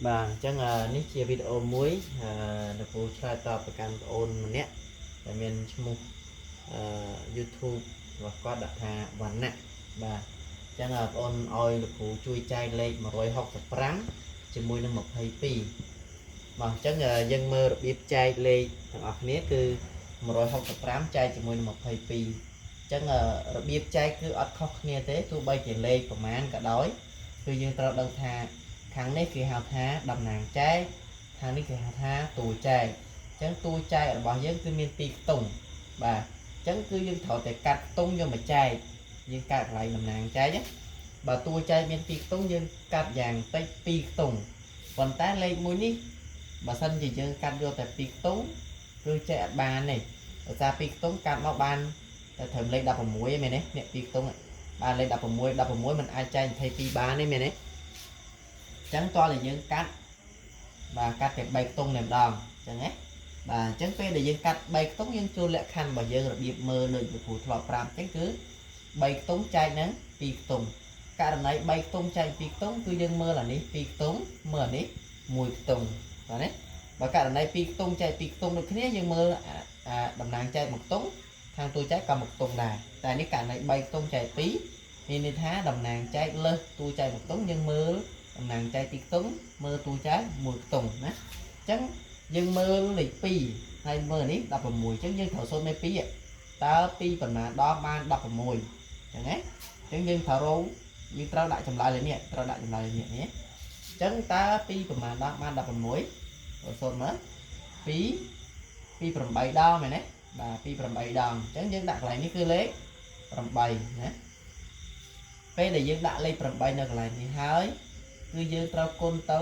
បាទអញ្ចឹងនេះជាវីដេអូមួយលោកគ្រូឆ្លើយតបទៅកាន់ប្អូនម្នាក់ដែលមានឈ្មោះអឺ YouTube របស់គាត់ដាក់ថាវណ្ណៈបាទអញ្ចឹងប្អូនឲ្យលោកគ្រូជួយចែកលេខ165ជាមួយនឹង22បាទអញ្ចឹងយើងមើលរបៀបចែកលេខទាំងអស់គ្នាគឺ165ចែកជាមួយនឹង22អញ្ចឹងរបៀបចែកគឺអត់ខុសគ្នាទេទោះបីជាលេខប្រមាណក៏ដោយគឺយើងត្រូវដឹងថា ខាងនេះគេហៅថាតំណាងចែកខាងនេះគេហៅថាតួចែកអញ្ចឹងតួចែករបស់យើងគឺមាន2ខ្ទង់បាទអញ្ចឹងគឺយើងត្រូវតែកាត់ខ្ទង់យកមកចែកយើងកាត់កន្លែងតំណាងចែកណាបើតួចែកមាន2ខ្ទង់យើងកាត់យ៉ាងតិច2ខ្ទង់ប៉ុន្តែលេខមួយនេះបើសិនជាយើងកាត់យកតែ2ខ្ទង់គឺចែកអត់បានទេដោយសារ2ខ្ទង់កាត់មកបានតែត្រឹមលេខ16ឯងមែនទេនេះ2ខ្ទង់បានលេខ16 16มันអាចចែក22បានទេមែនទេ ចឹងតោះតែយើងកាត់បាទកាត់តែ3ខ្ទង់តែម្ដងចឹងណាបាទអញ្ចឹងពេលដែលយើងកាត់3ខ្ទង់យើងចូលលក្ខខណ្ឌរបស់យើងរបៀបមើលដូចលោកគ្រូធ្លាប់ប្រាប់អញ្ចឹងគឺ3ខ្ទង់ចែកនឹង2ខ្ទង់ករណី3ខ្ទង់ចែក2ខ្ទង់គឺយើងមើលអានេះ2ខ្ទង់មើលអានេះ1ខ្ទង់បាទណាបើករណី2ខ្ទង់ចែក2ខ្ទង់ដូចគ្នាយើងមើលអាតំណាងចែក1ខ្ទង់ខាងតួចែកក៏1ខ្ទង់ដែរតែនេះករណី3ខ្ទង់ចែក2មានន័យថាតំណាងចែកលើសតួចែក1ខ្ទង់យើងមើល តំណាងចែក2ខ្ទង់មើលទូចែក1ខ្ទង់ណាអញ្ចឹងយើងមើលលេខ2ហើយមើលនេះ16អញ្ចឹងយើងត្រូវសូត្រមេ2តើ2ប៉ុន្មានដងបាន16អញ្ចឹងណាអញ្ចឹងយើងត្រូវរកយើងត្រូវដាក់ចម្លើយលេខនេះត្រូវដាក់ចម្លើយលេខនេះនេះអញ្ចឹងតើ2ប៉ុន្មានដងបាន16សូត្រមើល2 2 8ដងមែនទេបាទ2 8ដងអញ្ចឹងយើងដាក់កន្លែងនេះគឺលេខ8ណាពេលដែលយើងដាក់លេខ8នៅកន្លែងនេះហើយ គឺយើងត្រូវគុណទៅ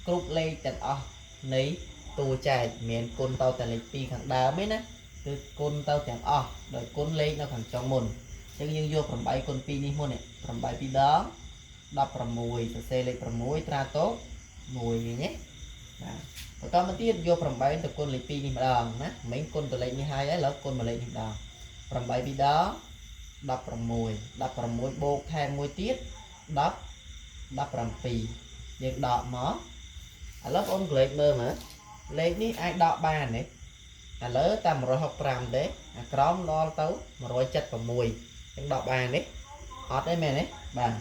គ្រប់លេខទាំងអស់នៃតួចែកមិនមែនគុណទៅតែលេខ2ខាងដើមទេណាគឺគុណទៅទាំងអស់ដោយគុណលេខនៅខាងចុងមុនអញ្ចឹងយើងយក8គុណ2នេះមុននេះ8 2ដង16សរសេរលេខ6ត្រាតូ1នេះណាបាទបន្តមកទៀតយក8ទៅគុណលេខ2នេះម្ដងណាមិនគុណទៅលេខនេះហើយឥឡូវគុណមកលេខនេះម្ដង8 2ដង16 16បូកថែមមួយទៀត10 17យើងដកមកឥឡូវបងប្អូនក្លេកមើលមើលលេខនេះអាចដកបានទេឥឡូវតែ165ទេអាក្រមដល់ទៅ176យើងដកបានទេអត់ទេមែនទេបាទ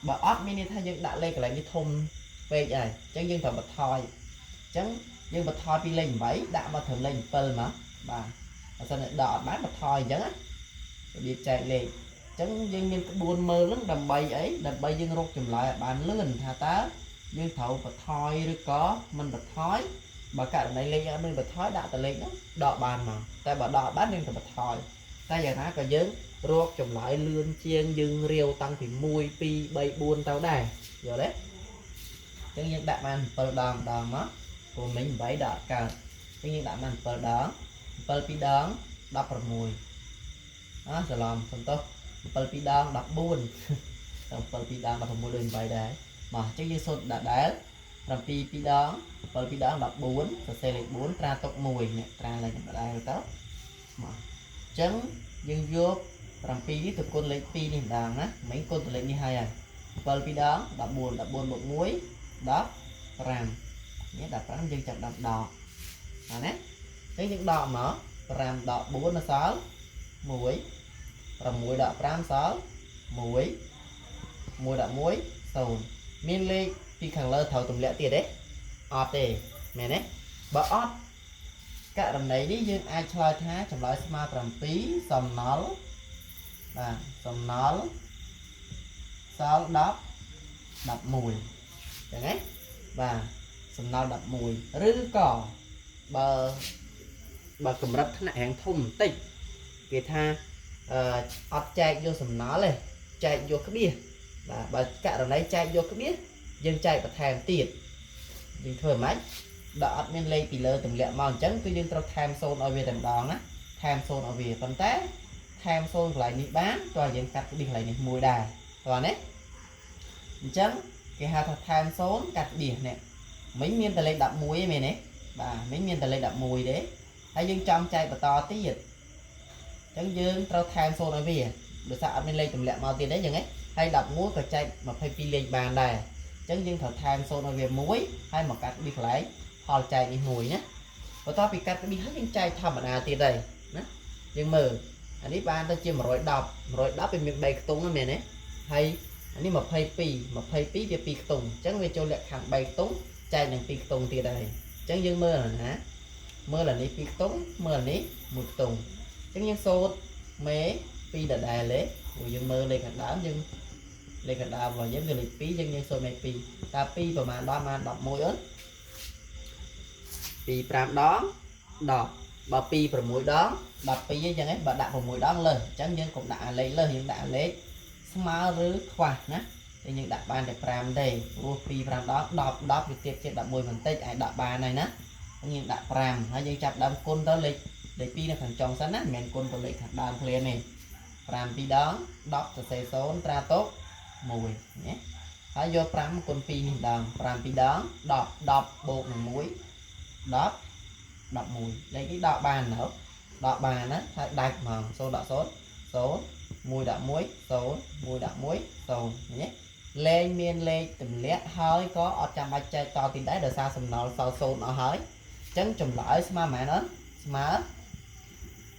បើអត់មានន័យថាយើងដាក់លេខកន្លែងនេះធំពេកហើយអញ្ចឹងយើងត្រូវបន្ថយអញ្ចឹងយើងបន្ថយពីលេខ8ដាក់មកត្រឹមលេខ7មកបាទបើសិនតែដកអត់បានបន្ថយអញ្ចឹងណារបៀបចែកលេខ ចឹងយើងមានក្បួនមើលហ្នឹងដើម្បីអីដើម្បីយើងរកចម្លើយឲ្យបានលឿនថាតើយើងត្រូវបន្ថយឬក៏មិនបន្ថយបើករណីលេខអត់មានបន្ថយដាក់តែលេខហ្នឹងដកបានមកតែបើដកបានយើងត្រូវបន្ថយតែយ៉ាងណាក៏យើងរកចម្លើយលឿនជាងយើងរាវតាំងពី1 2 3 4ទៅដែរយល់ទេអញ្ចឹងយើងដាក់បាន7ដងម្ដងមកព្រោះមិញ8ដកកើតអញ្ចឹងយើងដាក់បាន7ដង7 2ដង16អើច្រឡំសំទោស7 2ដង14ទៅ7 2ដង16ដូច8ដែរមកអញ្ចឹងយើងសូត្រដដែល7 2ដង7 2ដង14សរសេរលេខ4ត្រាទុក1នេះត្រាលេខដដែលទៅមកអញ្ចឹងយើងយក7នេះទៅគុណលេខ2នេះម្ដងណាមិនគុណទៅលេខនេះហើយហើយ7 2ដង14 14បូក1 15នេះ15យើងចាប់ដល់ដកបាទណាអញ្ចឹងយើងដកមក5ដក4នៅសល់1 6ដក5សល់1 1ដក1 0មានលេខពីខាងលើត្រូវទម្លាក់ទៀតទេអត់ទេមែនទេបើអត់ករណីនេះយើងអាចឆ្លើយថាចម្លើយស្មើ7សំណល់បាទសំណល់សល់10 11ចឹងណាបាទសំណល់11ឬក៏បើបើកម្រិតថ្នាក់រាងធំបន្តិចគេថា អឺអត់ចែកយកសំណល់ទេចែកយកក្បៀសបាទបើករណីចែកយកក្បៀសយើងចែកបន្ថែមទៀតយើងធ្វើម៉េចដល់អត់មានលេខពីលើទម្លាក់មកអញ្ចឹងគឺយើងត្រូវថែម0ឲ្យវាតែម្ដងណាថែម0ឲ្យវាប៉ុន្តែថែម0កន្លែងនេះបានតើយើងកាត់ក្បៀសកន្លែងនេះមួយដែរតើណាអញ្ចឹងគេហៅថាថែម0កាត់ក្បៀសនេះមិញមានតែលេខ11ទេមែនទេបាទមិញមានតែលេខ11ទេហើយយើងចង់ចែកបន្តទៀត អញ្ចឹងយើងត្រូវថែម0ឲ្យវាដោយសារអត់មានលេខទម្លាក់មកទៀតទេអញ្ចឹងហ៎ហើយ11ក៏ចែក22លេខបានដែរ អញ្ចឹងយើងត្រូវថែម0ឲ្យវាមួយហើយមកកាត់ក្បៀសកន្លែងផលចែកនេះមួយណាបន្ទាប់ពីកាត់ក្បៀសហើយយើងចែកធម្មតាទៀតហើយណាយើងមើលអានេះបានទៅជា110 110វាមាន3ខ្ទង់ហ្នឹងមែនទេហើយអានេះ22 22វា2ខ្ទង់អញ្ចឹងវាចូលលក្ខខណ្ឌ3ខ្ទង់ចែកនឹង2ខ្ទង់ទៀតហើយអញ្ចឹងយើងមើលអាណាមើលអានេះ2ខ្ទង់មើលអានេះ1ខ្ទង់អញ្ចឹងយើងសូត្រមេ2ដដែលទេព្រោះយើងមើលលេខខាងដើមយើងលេខខាងដើមរបស់យើងគឺលេខ2យើងយើងសូត្រមេ2តើ2ប្រមាណដល់បាន11អូន2 5ដង10បើ2 6ដង12អញ្ចឹងឯងបើដាក់6ដងលើសអញ្ចឹងយើងកុំដាក់អាលេខលើសយើងដាក់អាលេខស្មើឬខ្វះណាតែយើងដាក់បានតែ5ទេព្រោះ2 5ដង10 10វាទៀតជា11បន្តិចអាចដាក់បានហើយណាយើងដាក់5ហើយយើងចាប់ដើមគុណទៅលេខ2នៅខាងចុងសិនណាមិនមែនគុណទៅលេខខាងដើមភ្លាមទេ5 2ដង10សរសេរ0ត្រាតុ1ណាហើយយក5គុណ2នេះដង5 2ដង10 10បូកនឹង1 10 11លេខនេះដកបាននៅដកបានណាហើយដាច់ហ្មង0ដក0 0 1ដាក់1 0 1ដាក់1 0ណាលែងមានលេខទម្លាក់ហើយក៏អត់ចាំបាច់ចែកតទៀតដែរដោយសារសំណល់សល់0អស់ហើយអញ្ចឹងចម្លើយស្មើប៉ុន្មានអូនស្មើ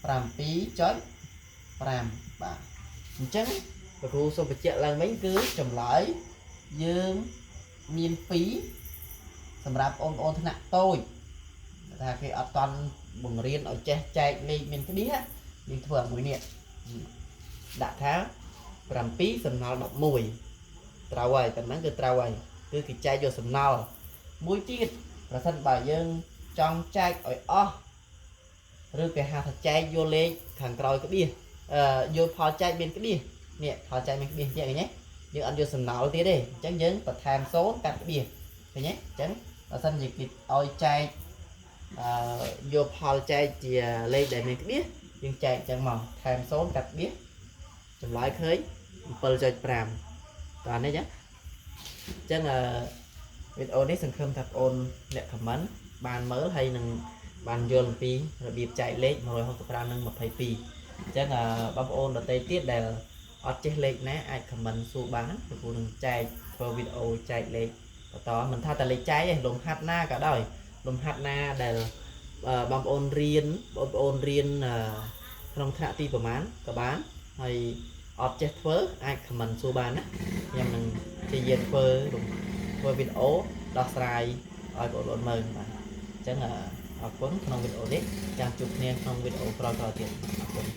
7.5បាទអញ្ចឹងលោកគ្រូសូមបញ្ជាក់ឡើងវិញគឺចម្លើយយើងមាន2សម្រាប់បងប្អូនថ្នាក់តូចថាគេអត់តន់បង្រៀនឲ្យចេះចែកលេខមានក្បៀសយើងធ្វើអាមួយនេះដាក់ថា7សំណល់11ត្រូវហើយប៉ុណ្ណឹងគឺត្រូវហើយគឺគេចែកយកសំណល់មួយទៀតប្រសិនបើយើងចង់ចែកឲ្យអស់ឬគេហៅថាចែកយកលេខខាងក្រោយក្បៀសអឺយកផលចែកមានក្បៀសនេះផលចែកមានក្បៀសទៀតឃើញទេយើងអត់យកសំណល់ទៀតទេអញ្ចឹងយើងបន្ថែម0កាត់ក្បៀសឃើញទេអញ្ចឹងបើសិនជាគេឲ្យចែកអឺយកផលចែកជាលេខដែលមានក្បៀសយើងចែកអញ្ចឹងមកថែម0កាត់ក្បៀសចម្លើយឃើញ7.5តើនេះចាអញ្ចឹងអឺវីដេអូនេះសង្ឃឹមថាបងអូនអ្នក comment បានមើលហើយនឹងបានយល់អំពីរបៀបចែកលេខ165និង22អញ្ចឹងបងប្អូនដទៃទៀតដែលអត់ចេះលេខណាអាច comment សួរបានលោកគ្រូនឹងចែកធ្វើវីដេអូចែកលេខបន្តមិនថាតែលេខចែកទេលំហាត់ណាក៏ដោយលំហាត់ណាដែលបងប្អូនរៀនបងប្អូនរៀនក្នុងថ្នាក់ទីប្រមាណក៏បានហើយអត់ចេះធ្វើអាច comment សួរបានណាខ្ញុំនឹងព្យាយាមធ្វើវីដេអូដោះស្រាយឲ្យបងប្អូនមើលបាទអញ្ចឹងអរគុណក្នុងវីដេអូនេះចាំជួបគ្នាក្នុងវីដេអូក្រោយៗទៀតអរគុណ។